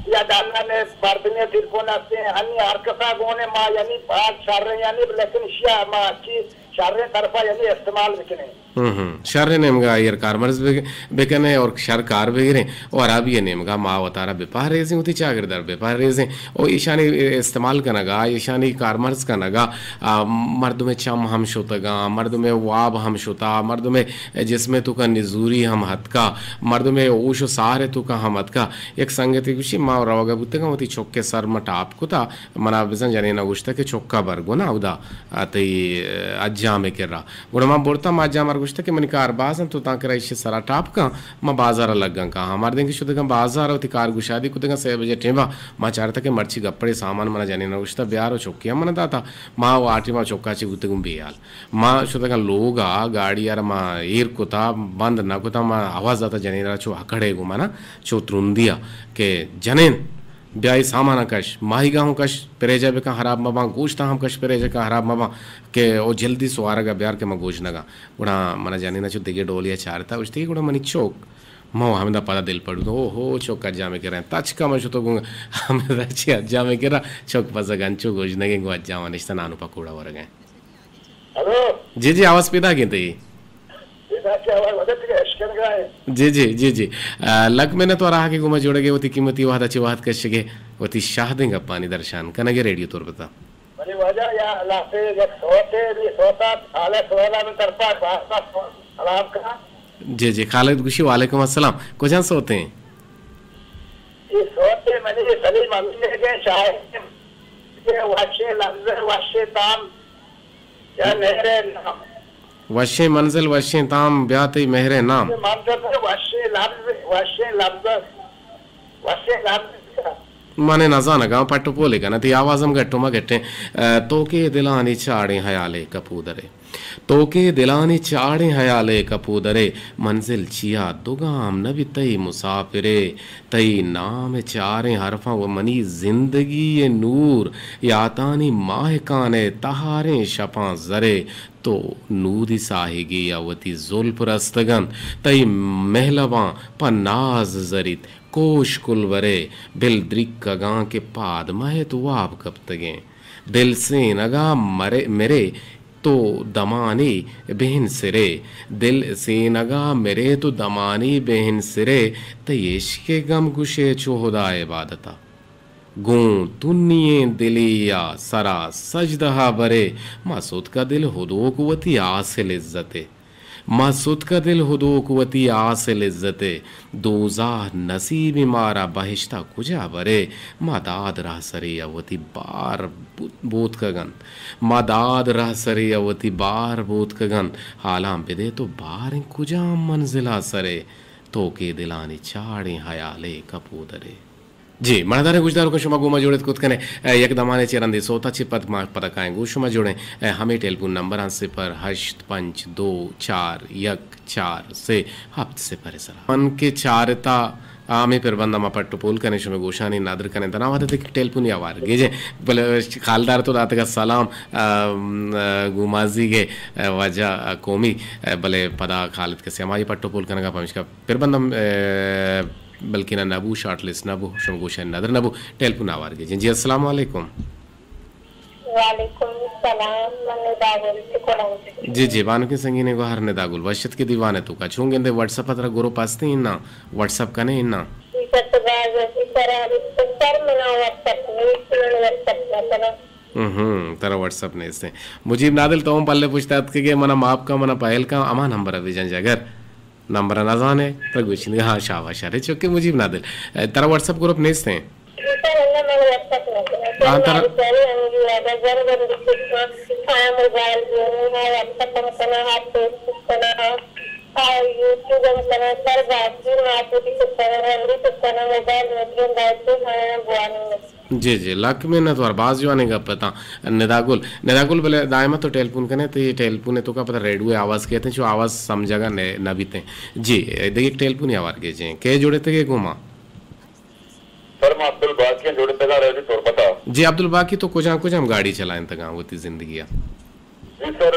یا ڈالنا میں مردمی ٹیلیفون ہستے ہیں، انی ہر کسا گونے ما، یعنی بات شر ہیں، یعنی لیکن شیا ما اچھی شریں طرفا یعنی استعمال بکنے۔ ہم، ہم۔ شر نیمگا آئی ءَ کارمرز بگ-، بکنے اور شر کار بگریں اور ہرابی نیمگا ما وتارا بپہریزیں، وتی چاگرد ءَ بپہریزیں۔ او ایشانی استعمال کنگا، ایشانی کارمرز کنگا، آ، مردم چم ہم شتگاں، مردم واب ہم شتا، مردم جسم توکا نزوری ہم ہتکا، مردم ہوش و ساہر توکا ہم ہتکا۔ یک سنگتے گوشی، ما روگا بوتگاں، وتی چک سر ما ٹاپ کتا، منا بزاں جنینا گوشتہ کہ چکا بر گونا اودا، آ، تئی، آ، اجام ءِ کرا۔ گڑا ما برتاں، ما اجام ءَ را گوشتہ کہ منی کار باز انت، تو تاں کرا ایشی سرا ٹاپ کن، ما بازار ءَ لگاں کاہاں۔ مردین کہ شتگاں بازار ءَ وتی کار گشادی کتگاں، سئے بجے ٹیما ما چارتہ کہ مرچی گپڑے سامان منا جنینا گوشتہ بیار و چکی ہم منا داتا۔ ما و آ ٹیما چکا چی بوتگوں بے حال۔ ما شتگاں لوگا، گاڑی ءَ را ما ایر کتا، بند نہ کتا، ما آواز داتا جنینا را چو اکڑے گوں منا چو ترندیا کہ جنین بیا اے ساماناں کش، ماہیگاہ ہوں کش، پریجا بکن، خراب مباں، گوشتاں ہم کش، پریجا کن، خراب مباں، کہ او جلدی سوارگا بیار کہ من گوشنگاں۔ گڑا منا جنینا چو دگہ ڈولیا چارتا، گوشتی کہ گڑا منی چک، من ہمدا پدا دل پڑو، او ہو، چک اجامے کریں، تچکا من شتو گوں، ہمدا چی اجامے کرا، چک پزگ انچو گوشنگیں، گوں اجاما نشتہ نانو پکوڑا ورگیں۔ ہلو؟ جی، جی، آواز پیدا گیں تئی۔ پیدا کیا آواز وجہ تک اشکنگا ہے۔ جی، جی، جی، جی۔ آ، لک منت و راہ کہ گوما جوڑگے، وتی قیمتی وہدا چی وہد کشگے، وتی شاہدیں گپانی درشان کنگے ریڈیو تربتا۔ منی واجہ یا اللہ سے یک سوتے، بھی سوتا، خالق سوہیلا من طرفا واسطہ سلام کنا۔ جی، جی، خالد گوشی وعلیکم السلام۔ کجا سوتے ہیں؟ یہ سوتے منی سلیم امین کے شاعر، یہ وشے لفظ، وشے تام، یا مہر نام۔ وشیں منزل، وشیں تام، بیا تئی مہر نام۔ یہ منزل، وشیں لفظ، وشیں لفظ، وشیں لفظ۔ من نزانگاں، پٹ و پولے کناں، تئی آواز ہم گٹ و مگٹیں۔ آ، تو کہ دلانی چاڑیں حیالے کپودرے۔ تو کہ دلانی چاڑیں حیالے کپودرے، منزل چیا دو گام نہ بیت تئی مسافرے۔ تئی نام ءِ چاریں حرفاں و منی زندگی ءِ نور، یاتانی ماہکان ءِ تہاریں شپاں زرے۔ تو نودی ساہگے ءَ وتی زلپ رستگ انت، تئی مہلباں پہ ناز زریت، کوش کلبرے، بل دریکگاں کہ پاد مہ ات واب کپتگیں۔ دل سینگا مرے، مرے تو دمانے بہن سرے، دل سینگا مرے تو دمانے بہن سرے، تئی عشق ءِ گم گشے چو ہدا عبادتا۔ گوں تنی ایں دلے ءَ سرا سجدہ ءَ برے، ما ستکہ دل ہدوک وتی آس ءِ لذتے۔ ما ستکہ دل ہدوک وتی آس ءِ لذتے۔ دوزاہ نصیب مارا بہشتا کجا برے، ما داد رہسرے ءَ وتی بار بوت-، بوتکگ انت۔ ما داد رہسرے ءَ وتی بار بوتکگ انت۔ حالاں بدے تو باریں کجام منزلا سرے، تو کہ دلانی چاڑیں حیالے کپودرے۔ جی، مڑداریں گوشداروکاں، شما گوما جوڑ ات کت کنے، اے، یک دمانے چہ رندے سوتا چہ پد ما پدا کائیں گوں شما جوڑیں، اے، ہمے ٹیلیفون نمبراں صفر ہشت پنچ دو چار یک چار سے ہپت صفر سرا۔ من کہ چارتا آ، ہمے پربند ءَ ما پٹ ءُ پول کنیں، شمئے گوشانی ندر کنیں۔ تنا وھد ءَ کہ ٹیلیفونی آوار گیجیں، بلے کالدار تو داتگ ءَ سلام، آ، م، آ، گومازیگ ءِ، آ، واجہ، آ، قومی، آ، بلے پدا کال ات کسے ہمائی پٹ ءُ پول کنگ ءَ، پمیشکا پربند ہم، آ، بلکنا نہ بو، شارٹ لسٹ نہ بو، شمئے گوشانی ندر نہ بو، ٹیلیفون آوار گیجیں۔ جی، السلام علیکم۔ وعلیکم السلام، من ندا گل چہ کلنج۔ جی، جی، بانکیں سنگینے گوہر ندا گل، وش اتکے دیوان ءِ توکا۔ چون گندے واٹس اپ ءَ ترا گروپ ہستیں اناں؟ واٹس اپ کنے اناں؟ جی سر، تو باز وشی سر، سر منا واٹس اپ نیست، من واٹس اپ نہ کناں۔ ہم، ترا واٹس اپ نیستیں۔ مجیب نادل تو ہم پلے پشت اتکگے، منا معاف کن، منا پہل کن، ہما نمبر ءَ بجن جگر۔ نمبر ءَ نہ زان ئے، ترا گوشنی، ہاں، شاباش، ارے چکے مجیب نادل، اے، ترا واٹس اپ گروپ نیست ایں؟ سر، اللہ من واٹس اپ نہ کناں۔ سر، ہاں، ترا مارے سر، ہم بھی آگا زر بندی کتنا، ہاں، موبائل بھی نہیں ہے، واٹس اپ ہم کناں، ہاں، فیس بک کناں، ہاں، یوٹیوب ہم کناں، سر، باقی مارکیٹ بھی کناں، ہم بھی کناں، موبائل میں بھی ہم بیٹھے ہیں، بوانی میں۔ جی، جی، لک منت وار، باز جوانیں گپ اتاں۔ ندا گل، ندا گل، بلے دائما تو ٹیلیفون کنے، تئی ٹیلیفون ءِ توکا پدا ریڈیو ءِ آواز کیت، چو آواز سمجھگا نہ، نہ بیتیں۔ جی، دگہ یک ٹیلیفون آوار گیجیں۔ کئے جوڑتگے گوں ما؟ سر، ما عبدالباقی جوڑتگاں، رہدی تربت ءَ۔ جی، عبدالباقی تو کجام کجام گاڑی چلائینتگاں وتی زندگی ءَ؟ جی سر،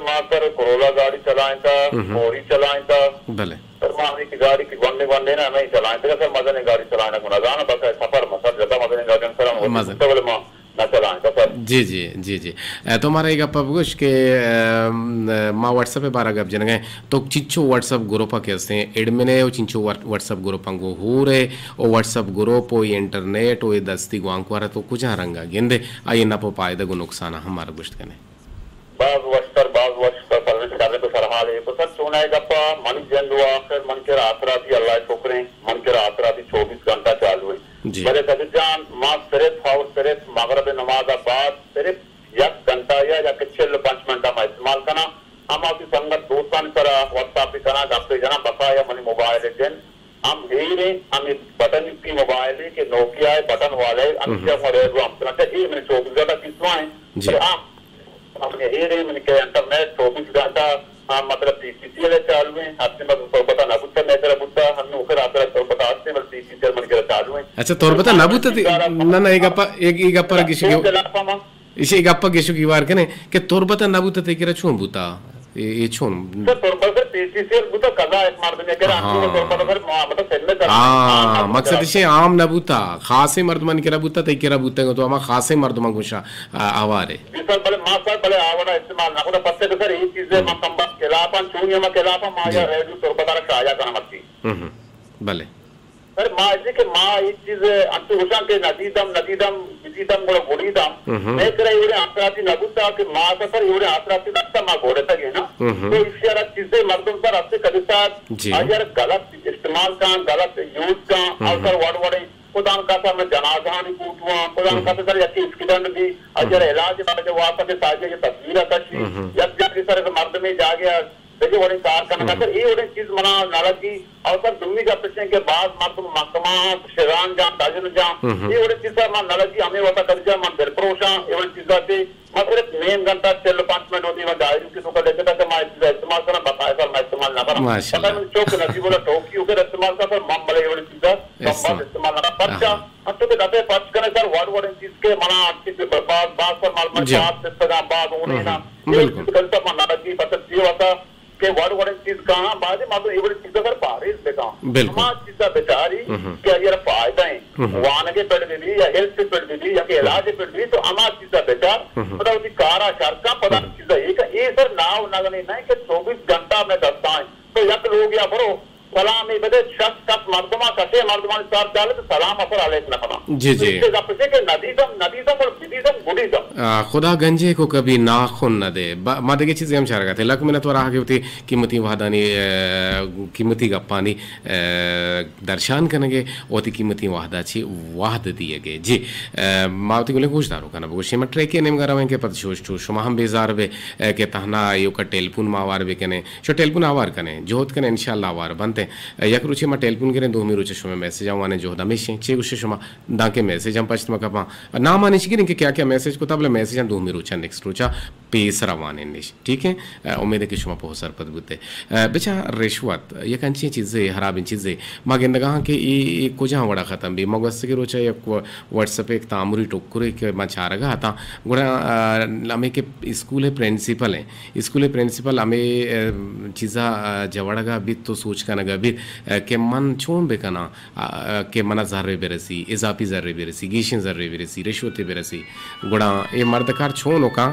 ما سر کرولا گاڑی چلائینتا، ہم۔ فوری چلائینتا۔ بلے۔ سر، ما ہمے کہ گاڑی کہ گونڈیں گونڈیں نا، ہمے چلائینتا۔ سر، مزنیں گاڑی چلائینگ نہ زاناں، بس سفر ما سر جتا مزنیں گاڑی سر ہم وتی مزن۔ بوتا، بلے ما نہ چلائینتا سر۔ جی، جی، جی، جی۔ اے، تو مارا اے گپ ءَ بگوش کہ، اے، ما واٹس اپ ءِ بارہ ءَ گپ جنگ ءَ ایں۔ تو چنچو واٹس اپ گروپ ءَ کہ ہستیں، ایڈمن ئے و چنچو واٹ-، واٹس اپ گروپ ءَ گوں ہور ئے، و واٹس اپ گروپ و اے انٹرنیٹ و اے دستی گوانکوار ءَ تو کجا رنگ ءَ گندے؟ آئی ءِ نپ و پائدگ و نقصان ءَ ہم مارا گوشت کنے۔ باز وشتر، باز وشتر سروس کرنے تو سرحال ہے۔ تو سر چونائے گپا، منی جند و آخر من کرا آسراتی اللہ شکریں، من کرا آسراتی چوبیس گھنٹہ چالو ہے۔ جی۔ بلے سجد جان، ما صرف اور صرف مغرب نماز بعد صرف یک گھنٹہ یا یک چل و پنچ منٹ ما استعمال کنا۔ ہما وتی سنگت دوستانی سرا واٹس ایپ کنا، گپے جنا، بقایا منی موبائل جن ہم ہیریں، ہمے بٹن کی موبائل ہے کہ نوکیا ہے، بٹن والا ہے، ہمیشہ ہم۔ ما ریڈیو ہم سنا۔ اچھا، اے من چوبیس گھنٹہ کسوا ہیں۔ جی۔ بلے ہاں، ہم ہیریں، من کہ انٹرنیٹ چوبیس گھنٹہ، ہاں، مطلب، پی سی سی ایل چالو ہیں، ہفتے میں تربتا نہ بوتا، میں کرا بوتا، ہم نوکر آسرا تربتا ہستے، بل پی سی سی ایل من کرا چالو ہیں۔ اچھا، تربتا نہ بوتا تئی؟ نہ، نہ، اے گپا، اے، اے گپا را گشی تو کہ خلاف ہم ایشی گپ ء گیش و گیوار کنیں کہ تربت ء نہ بوت تئی کرا چون بوتا؟ اے، اے چون؟ سر، تربت سر پی سی سی ایل بوتا، قضا ایک مردم کرا ہاں۔ انچو تربت سر ما-، مطلب سندھ سر ہاں، عام نہ بوتا۔ مقصد ایشی عام نہ بوتا، خاصیں مردمانی کرا بوتا، تئی کرا بوتا تو ہما خاصیں مردماں گوشا، آ، آوارے۔ جی سر، بلے ما سر، بلے آوڑا استعمال نہ کتا، پتے کہ سر، اے چیزے ہم۔ ما کم بخت خلافاں، چونی ما خلافاں، ما جی۔ یا ریڈیو تربت را شایع کنا مرچی۔ ہم، ہم۔ بلے۔ سر، ما ایشی کہ ما اے چیز انچو گوشاں کہ ندیدم، ندیدم، بدیدم، گڑا گڑیدم۔ ہم۔ مئے کرا ایوڑیں آسراتی نہ بوتا کہ ما سفر ایوڑیں آسراتی نہ بوتا، ما گوڑتگیں نا۔ ہم۔ تو ایشی را چیزے مردم سر اسے کدی سر جی۔ آئی را غلط استعمال کن، غلط یوز کن، ہم۔ اور سر وڑ وڑیں خدان کا سر میں جنازہانی فوٹواں، خدان ہم۔ کا سر یکی ایکسیڈنٹ بھی، آئی را ہم۔ علاج واسطہ ساجے یہ تصویر کشی، ہم۔ یک جاگے سر مردمی جاگے دگہ وڑیں کار کنگ ء۔ سر، اے وڑیں چیز منا نہ لگی۔ اور سر، دومی گپ اش انت کہ بعض مردم محکمہ آں، شگان جاں، تاجر جاں، اے وڑیں چیز سر من نہ لگی۔ ہمے وتا کدی جاں من دلپروش آں، اے وڑیں چیزاں چہ ما صرف نیم گھنٹہ، چل و پنچ منٹ وتی ما ڈائری کے توکا لکھتا کہ ما اے چیزا استعمال کناں، بقایا سر ما استعمال نہ کناں۔ ماشاءاللہ۔ پتہ من چوک نصیب اللہ ٹوکی وغیرہ استعمال کناں، سر من بلے اے وڑیں چیزا کم استعمال۔ بخت استعمال نہ کناں۔ پرچا؟ ہاں۔ انچو کہ دفعہ پرچ کنے سر، وڑ وڑیں چیز کے منا انچی بعض، بعض سر مال من جی۔ بعض سستگاں، بعض ہونے نا۔ ہم۔ اے بالکل۔ چیز کنتا من نہ لگی، پتہ چی وتا کہ وڑ وڑیں چیز کہاں، بعضی مردم اے وڑیں چیزاں سر پاریز بکاں۔ بالکل۔ ہما چیزا بچاری ہم۔ کہ اگر فائدہ ہیں، ہم۔ وانگے پڑ بی یا ہیلتھ پڑ بی یا کہ علاج پڑ بی تو ہما چیزا بچار، ہم۔ پدا وتی کارا شر کن، پدا ہم۔ چیزا اے کہ اے سر ناو نگنے نہ کہ چوبیس گھنٹہ میں دستائیں تو یک لوگ یا برو سلامی بدے، شش کس مردماں، کسے مردمانی سر چالے تو سلام اثر علیک نہ کناں۔ جی، تو جی۔ اس سے گپ سے کہ ندیدم، ندیدم اور بدیدم، گڈیدم۔ آ، خدا گنجے کو کبھی ناخن نہ دے۔ با-، ما دگہ چیزے ہم چارگا تھے۔ لک منت وراہ کے وتی قیمتی وہدانی، آ، قیمتی گپانی، آ، درشان کنگے، وتی قیمتی وہدا چی وہد دیگے۔ جی، آ، ما وتی گلیں گوش دارو کنا بگوشیں۔ ما ٹریکے نیمگا رویں کہ پد شوش چو شما ہم بیزار بے، آ، کہ تہنا ایوکا ٹیلیفون ما وار بکنے۔ شو ٹیلیفون آوار کنے، جہد کنے، انشاءاللہ آوار بنتے۔ یک روچے ما ٹیلیفون گریں، دومی روچے شمئے میسج آں وانیں، جہد ہمیشیں۔ چے گوشے شما؟ دانکہ میسج ہم پشت مکپاں۔ نام آنی چی گریں کہ کیا کیا میسج کتا، بلے میسج ہم دومی روچا، نیکسٹ روچا پیسرا وانینش، ٹھیک ہے؟ آ، امید ہے کہ شما پوہ سرپد بوتے۔ آ، بچا رشوت یک انچیں چیزے، حرابیں چیزے، ما گندگا ہاں کہ اے، اے کجام وڑا ختم بی۔ ما گوستگیں روچا یک و-، واٹس ایپ یک تامری ٹکرے کہ ما چارگا اتاں، گڑا، آ، ہمے کہ اسکول پرنسپل ہیں، اسکول پرنسپل ہمے، آ، چیزا، آ، جوڑگا بیت تو سوچ کنگا بیت، آ، کہ من چون بکناں، آ، کہ منا زرے برسی، اضافی زرے برسی، گیشیں زرے برسی، رشوتے برسی۔ گڑا اے مردکار چون کاں،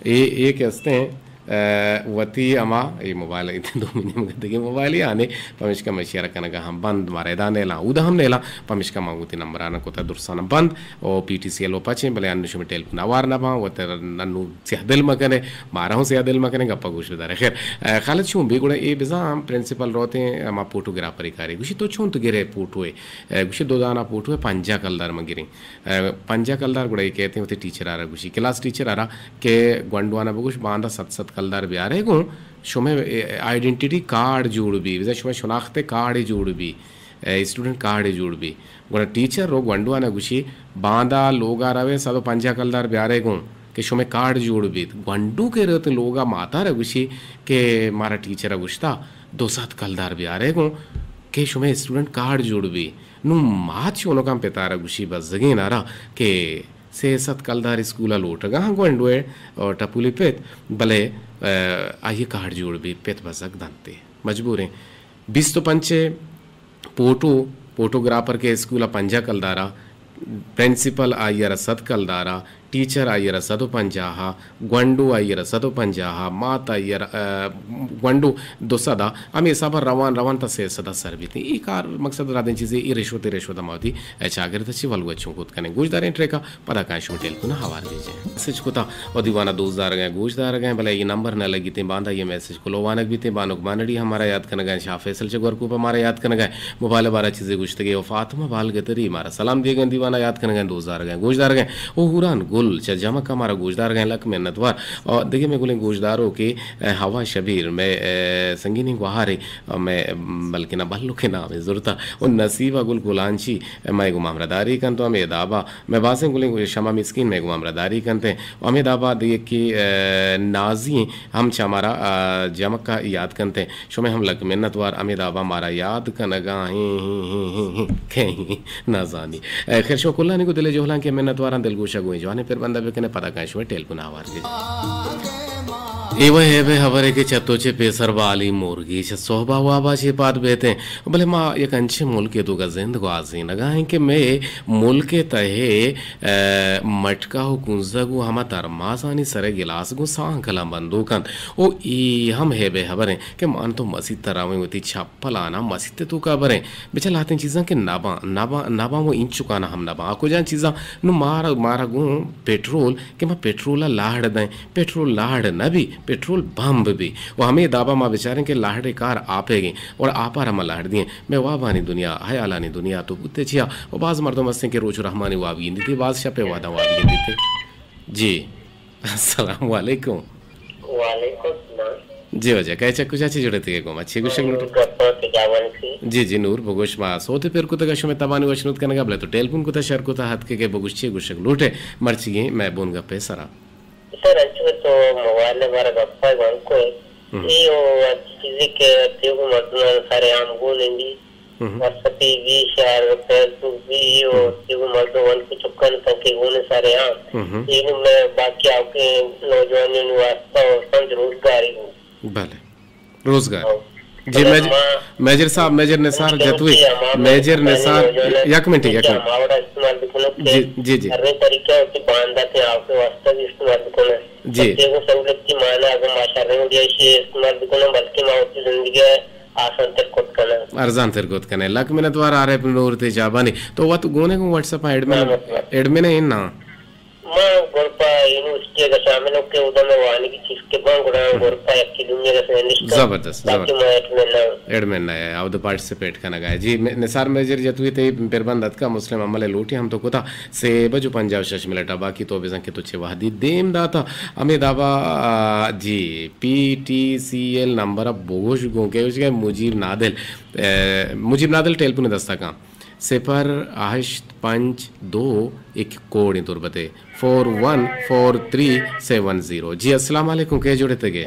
اے، اے کہ استیں، آ، وتی ہما، اے موبائل، اے دومی نیمگا دگہ موبائلے آنے، پمیشکا من شیئر کنگا ہم بند، مارا ادا نیلاں، اودا ہم نیلاں، پمیشکا من وتی نمبران کتا درسان بند، او پی ٹی سی ایل و پچیں، بلے انو شمے ٹیلیفون آوار نہ باں، وت انو سیاہ دل مکنے، مارا ہوں سیاہ دل مکنے، گپا گوش بدارے۔ خیر، آ، خالد شوم بی گڑا اے بزاں پرنسپل روتیں، ہما فوٹوگرافری کاری۔ گوشی تو چون تو گرے فوٹوے؟ آ، گوشی دو دانا فوٹوے پنجاہ کلدار من گریں۔ آ، پنجاہ کلدار گڑا اے کہتیں وتی ٹیچر آرا گوشی، کلاس ٹیچر آرا کہ گونڈوانا بگوش باندا صد صد کلدار بیارے گوں شمے، اے، آئیڈنٹیٹی کارڈ جوڑ بی، بزاں شمے شناخت کارڈے جوڑ بی، اے، اسٹوڈنٹ کارڈے جوڑ بی۔ گڑا ٹیچر رو گونڈوانا گوشی باندا لوگا روے صد و پنجاہ کلدار بیارے گوں کہ شمے کارڈ جوڑ بیت۔ گونڈو کہ روت لوگا ماتارا گوشی کہ مارا ٹیچرا گوشتا دو صد کلدار بیارے گوں کہ شمے اسٹوڈنٹ کارڈ جوڑ بی۔ نوں مات چونکاں پتارا گوشی بزگیں آرا کہ سے صد کلدار اسکولا لوٹگا ہاں گونڈوئے اور ٹپولی پت، بلے، آ، آئی کارڈ جوڑ بی، پت بزگ دنتے۔ مجبوریں۔ بیست و پنچ پوٹو، پوٹوگرافر کہ اسکولا پنجاہ کلدارا، پرنسپل آئی را صد کلدارا، ٹیچر آئی را صد و پنجاہ، گونڈو آئی را صد و پنجاہ، مات آئی را، آ، گونڈو دو سد، ہمے حساب ء روان روان تا سے سد ء سر بیت۔ اے کار مقصد رادیں چیزے، اے رشوت، اے رشوت ما وتی چاگرد چی ولو چون کت کنیں۔ گوشداریں ٹریکا پدا کائیں شما ٹیلیفون ء ہوار گیجیں۔ میسج کتا و دیوانا دوست دارگیں، گوش دارگیں، بلے اے نمبر نہ لگیتیں، باندا اے میسج کلو وانگ بیتیں۔ بانک مانڑی ہم مارا یاد کنگا، شاہ فیصل چہ گورکوپ ء مارا یاد کنگا، موبائل ء بارا چیزے گوشتگے و فاطمہ بالگتری مارا سلام دیگیں، دیوانا یاد کنگا، دوست دارگیں، گوش دارگیں۔ او ہوران گل چہ جمک ء مارا گوشدارگیں، لک منتوار۔ او دگہ مئے گلیں گوشداروکے، اے، ہوا شبیر، مئے، اے، سنگینیں گوہارے، او مئے بلکنا بلکیں نامے زرتا۔ او نصیبہ گل گلانچی، اے، مئے گوما ہمراہداری کنت و ہمے دابا مئے بازیں گلیں گوش شما مسکین مئے گوما ہمراہداری کنت۔ او ہمے دابا دگہ کہ، اے، نازی ہم چہ مارا، آ، جمک ء یاد کنت۔ شمئے ہم لک منت وار، ہمے دابا مارا یاد کنگا ہیں، ہیں، ہیں، ہیں، ہیں، کہیں نہ زانی۔ اے، خیر شما کلانی گوں دل ء جہلانکیں منت واراں، دلگوش ء گوں اے جوانیں پربند ء بکنیں، پدا کائیں شمئے ٹیلیفون ء ہوار گیجیں۔ اے وہ ہیب ء ہبرے کہ چہ تو چہ پیسر بالی مرگی چہ سہبا وابا چہ پاد بیتیں، بلے ما یک انچیں ملکے توکا زند گوازینگا ہیں کہ مئے ملک ء تہ ء، اے، مٹکا و کنزگ و ہما ترماسانی سر ء گلاس گوں سانکلاں بندوک انت۔ او اے ہم ہیب ء ہبر انت کہ من تو مسیت ء رویں، وتی چپلاناں مسیت ء توکا بریں۔ بچا لہتیں چیزاں کہ نباں، نباں، نباں و اینچکاناں ہم نباں۔ آ کجام چیزاں؟ نوں مارا، مارا گوں پٹرول کہ ما پٹرول ء لہڑ دئیں، پٹرول لہڑ نہ بی، پٹرول بمب بی۔ و ہمے دابا ما بچاریں کہ لہڑ ء کار آپیگیں، اور آپا را ما لہڑ دیں۔ مئے وابانی دنیا، ہیالانی دنیا تو بوتے چیا؟ و باز مردم ہستیں کہ روچ و رحمانی واب گندیتے، باز شپ ء واداں واب گندیتے۔ جی۔ السلام علیکم۔ وعلیکم السلام۔ جی واجہ، کئے چہ کجا چہ جڑتگے گوں ما؟ چے گوشگ لوٹ؟ گپا تجاوان سی۔ جی، جی، نور بگوش، ما سوتے پر کتگا شمے تبانی وشنود کنگا، بلے تو ٹیلیفون کتا، شر کتا، ہتکگے بگوش چے گوشگ لوٹے، مرچیگیں مئے بون گپے سرا۔ سر، انچو تو موبائل ء بارا گپا بند کو۔ ہم۔ اے او چیزے کہ تیوگو مردمان سارے عام گون انگی۔ ہم۔ واٹس ایپ بی، شیئر فیس بک بی، او ہم۔ تیوگو مردمان کو چکن تنکے گون سارے عام۔ ہم۔ اے نو میں باقی آپ کے نوجوانوں واسطہ اور سمجھ روزگاری ہو۔ بلے۔ روزگار۔ ہاں۔ جی، مطلب میجر، ما میجر صاحب، میجر نثار جتوئی، میجر نثار، یک منٹ، یک منٹ۔ جی، جی، جی۔ ہر طریقہ کی باندات ہے، آپ کے واسطے بھی استعمال کرنا۔ جی۔ بچے کو سہولت کی معنی اگر ما شریں وڑیا شے استعمال بکناں، بلکہ ما وتی زندگی ء آسان تر کت کناں۔ ارزان تر کت کنئے۔ لک منت وار آر ایف نور تیجابانی۔ تو وت گونے گوں واٹس ایپ ء ایڈمن، نہ، مطلب۔ ایڈمن ء نا؟ ما گروپ ء یونیورسٹی ء شامل ہوں کہ ادا میں وانگی چیز کے باں گڑا ہم۔ گروپ ء یکی دومی ء سنگت نشتہ۔ زبردست، باقی زبردست۔ ما ایڈمن نہ۔ ایڈمن نہ ہے، اود پارٹیسپیٹ کنگا ہے۔ جی، میں نثار میجر جتوئی تے پربند اتکا مسلم عمل لوٹی ہم تو کتا۔ سے بج و پنجاہ و شش منٹ ء باقی تو بزاں کہ تو چے وہدی دیم داتا۔ ہمے دابا، آ، جی، پی ٹی سی ایل نمبر ء بگوش گوں کہ گوشگ ء مجیب نادل، اے، مجیب نادل ٹیلیفون دستا کاں۔ صفر ہشت پنچ دو، ایک کوڈیں تربتے، فور ون فور تھری سیون زیرو۔ جی، السلام علیکم، کئے جوڑ اتگے؟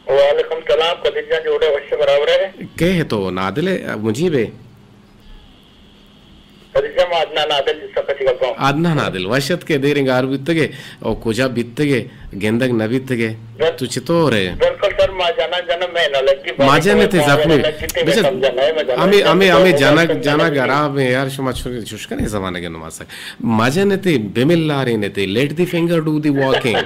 وعلیکم سلام، قدیر جان، جوڑے، وش برابر ہے؟ کئے ہے تو؟ نادل ہے، مجیب ہے؟ قدیر جان، ما عدنان عادل جس کا کسی گپا۔ عدنان عادل، وش اتکے، دیریں گار بیتگے، او کجا بیتگے؟ گندگ نہ بیتگے۔ بل-، تو چطور ئے؟ بالکل سر، ما جنگ جنگ میں نہ لگی، ما جنگ تے زخمی۔ بچہ، ہمیں، ہمیں، ہمیں جنگ، جنگ خراب ہے یار، شما چو-، چوش کنے زمانگ نماسک۔ ما جنگ تے بملارین تے، let the finger do the walking۔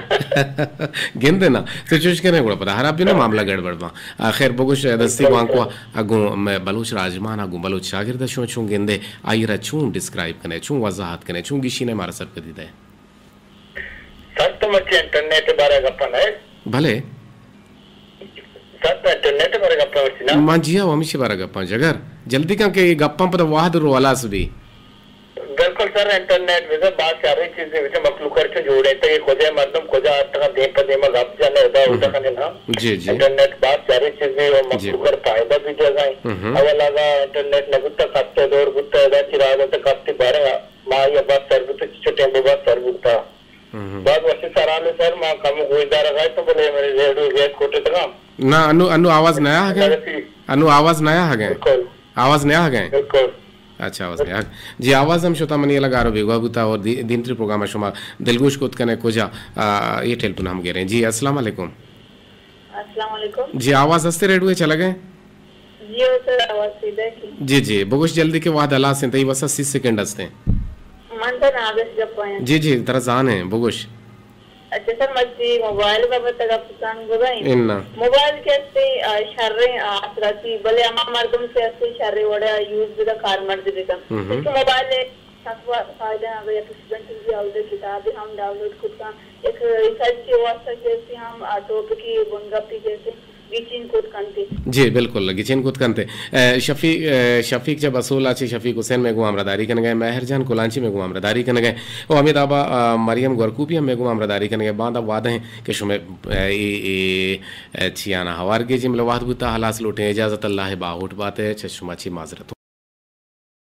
گندے نا، تو چوش کنے گڑا پدا خراب بھی نا معاملہ گڑبڑ با۔ آ، خیر بگوش دستی بانکو، اگوں میں بلوچ راجمان، اگوں بلوچ شاگرد شو چون گندے، آئی را چون ڈسکرائب کنے، چون وضاحت کنے، چون گشینے مارا سر کدی دے۔ سر تو مرچی انٹرنیٹ ء بارہ ء گپاں نہ ئے؟ بلے۔ سر تو انٹرنیٹ ء بارہ ء گپاں مرچی نا؟ من جی ہاں، ہمیشی بارہ ء گپاں جگر۔ جلدی کن کہ اے گپاں پدا وہد رو ہلاس بی۔ بالکل سر، انٹرنیٹ بزاں باز شریں چیزے، بزاں مخلوق ء چون جوڑینتگ، کجا مردم کجا آتکاں، دیم پہ دیم ء گپ جناں، ادا اودا کناں۔ جی، جی۔ انٹرنیٹ باز شریں چیزے و جی۔ مخلوق ء فائدہ بھی دیگ ء۔ ہم۔ اول اگاں انٹرنیٹ نہ بوتگ، خط ء دور بوتگ، ادا چراغ ات، خط ء بارہ ما آئی ء بس سر بوت، چچو ٹیم بس سر بوت۔ ہم۔ باز وشی سران سر، ما کم گوشدار ء تو بلے منی ریڈیو گیس کوٹے تکاں۔ نہ، انو، انو آواز نیا ہگے؟ انو آواز نیا ہگے؟ بالکل۔ آواز نیا ہگے؟ بالکل۔ اچھا، آواز نیا۔ جی، آواز ہم شتا منی الگ آرو بیگواہ بوتا اور دی-، دیمتری پروگرام شما دلگوش کت کنے کجا، آ، یہ ٹیلیفون ہم گریں۔ جی، السلام علیکم۔ السلام علیکم۔ جی، آواز ہستے ریڈیو چلگے؟ جی او سر، آواز سیدھا کی۔ جی، جی، بگوش جلدی کہ وہد ہلاس انت، تئی وسا سی سیکنڈ ہستیں۔ من تو نادش گپاں۔ جی، جی، ترا زان ہیں، بگوش۔ اچھا سر، مرچی موبائل بابت گپ سان بگائیں۔ انا۔ موبائل کہ استے، آ، شریں، آ، آسراتی، بلے ہما مردم کہ استے شریں وڑا یوز بدا کارمرز بکن۔ ہم۔ کہ موبائل سک وا-، فائدہ اگر یک اسٹوڈنٹ بھی آؤ کتاب ہم ڈاؤنلوڈ کرتا، یک ریسرچ کے واسطہ کہ استے ہم، آ، ٹاپک بنگپی کہ استے گچین کت کنتے۔ جی، بالکل، گچین کت کنتے۔ اے، شفیق، اے، شفیق چہ بسولا چہ شفیق حسین میں گوں ہمراہداری کنگے، مہر جان کلانچی میں گوں ہمراہداری کنگے۔ او ہمیں دابا، آ، مریم گورکوپی ہم میں گوں ہمراہداری کنگے۔ باندا وعدہ ہیں کہ شمے، اے، اے، اے، اے، چیانا ہوار گے جملہ وعد بوتا، ہلاس لوٹیں اجازت، اللہ باہوٹ باتے، چہ شما چی معذرت۔